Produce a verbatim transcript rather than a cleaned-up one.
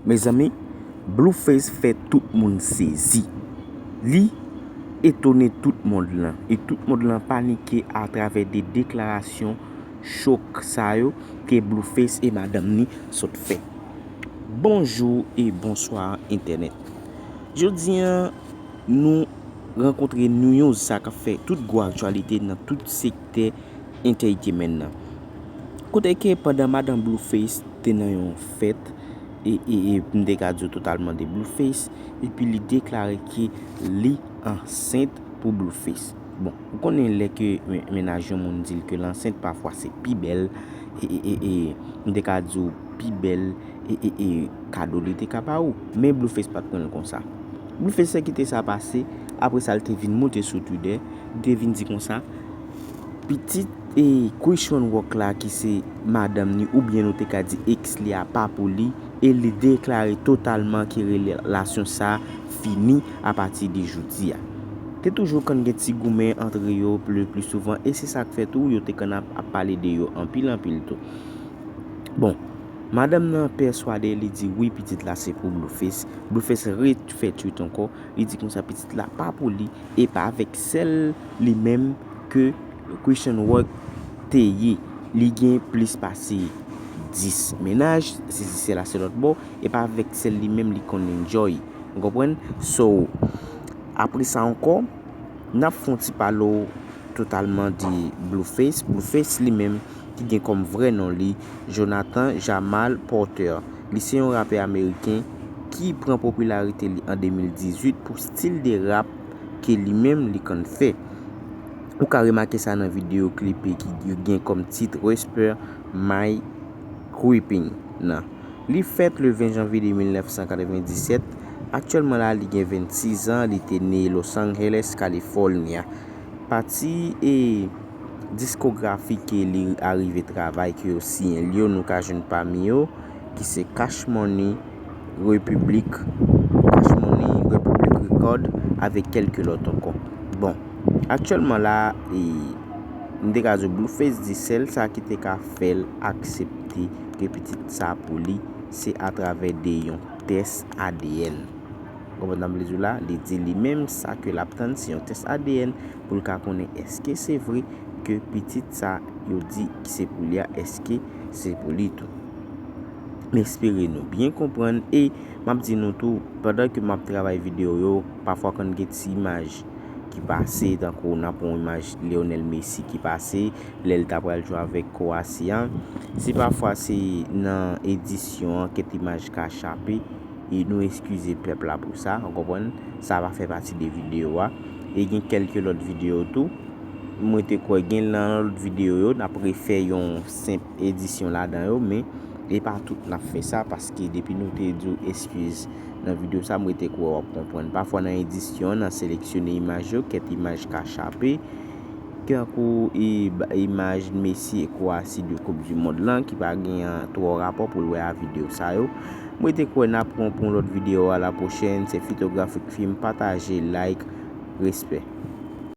Mezanmi, Blueface fè tout moun sezi. Li etone tout mond lan, e tout mond lan panike atravè de deklarasyon chòk sa yo ke Blueface e madanm ni sot fè. Bonjou e bonswa entènèt. Jodi a, nou rankontre news sa k ap fè tout gwo aktyalite nan tout sektè entertainment nan. Kote ke pandan madanm Blueface te nan yon fèt, e, e, e m te ka di w totalman de Blueface, epi li deklare ke li ansent pou Blueface. Bon, ou konnen lè ke men-, mennaj yon moun di l ke l ansent, pafwa se pi bèl, e, e, e, e, m te ka di w pi bèl, e, e, e, kado li te ka ba ou. Men Blueface pa t pran l konsa. Blueface te kite sa pase, apre sa l te vin monte sou Twitter, li te vin di konsa, pitit e Chrisean Rock la ki se madanm ni oubyen nou te ka di ex li a pa pou li, e li deklare totalman ke relasyon sa fini apati de jodi a. Te toujou konn gen ti goumen antre yo le pli souvan, e se sa k fè tou yo te konn ap, ap pale de yo anpil anpil tou. Bon, madanm nan pèswade, li di wi, pitit la se pou Blueface. Blueface refè tweet ankò, li di konsa pitit la pa pou li, e pa avèk sèl li menm ke Chrisean Rock te ye. Li gen plis pase dis mennaj, sezi sèla se lòt bò, e pa avèk sèl li menm li konn enjoy. Ou konprann? So, apre sa ankò, n ap fè yon ti pale w totalman de Blueface. Blueface li menm ki gen kòm vrè non li Jonathan Jamal Porter. Li se yon rapè ameriken ki pran popilarite li an de mil dizuit pou stil de rap ke li menm li konn fè. Ou ka remake sa nan videyo klipe ki gen kòm tit Whisper My Creeping nan. Li fèt le ven janvye de mil nèf san katrevenndisèt. Aktyèlman la, li gen vennsis an, li te ne Los Angeles, California. Pati e diskografi ke li arive travay, ke yo siyen l yo, nou ka jwenn pami yo, ki se Cash Money, Republic, Cash Money, Republic Record, avèk kèlke lòt ankò. Bon, aktyèlman la, e, m te ka di w Blueface di sèl sa ki te ka fè l aksepte ke pitit sa pou li, se atravè de yon tès A D N. Ou konprann sa m vle di w la? Li di li menm sa ke l ap tann se yon tès A D N pou l ka konnen èske se vre ke pitit sa yo di ki se pou li a, èske se pou li tou. M espere nou byen konprann e m ap di nou tou, pandan ke m ap travay videyo yo, pafwa konn gen ti imaj ki pase, tankou n ap yon imaj Lionel Messi ki pase, lè l ta pral jwe avèk Croatie an. Si pafwa se nan edisyon an kèk imaj ka chape, e nou eskize pèp la pou sa, ou konprann? Sa pa fè pati de videyo a. E gen kèlke lòt videyo tou. Mwen te kwè gen nan lòt videyo yo, n ap refè yon senp edisyon ladan yo, men e pa tout n ap fè sa, paske depi nou te di w eskiz nan videyo sa, mwen te kwè w ap konprann. Pafwa nan edisyon an, nan seleksyone imaj yo, kèk imaj ka chape. Tankou i-, imaj Messi e Croatie de Coupe du Monde lan, ki pa gen twò rapò pou l wè a videyo sa yo. Mwen te kwè n ap pran pou yon lòt videyo a la pwochèn. Se Fitografik Film, pataje, like, respè.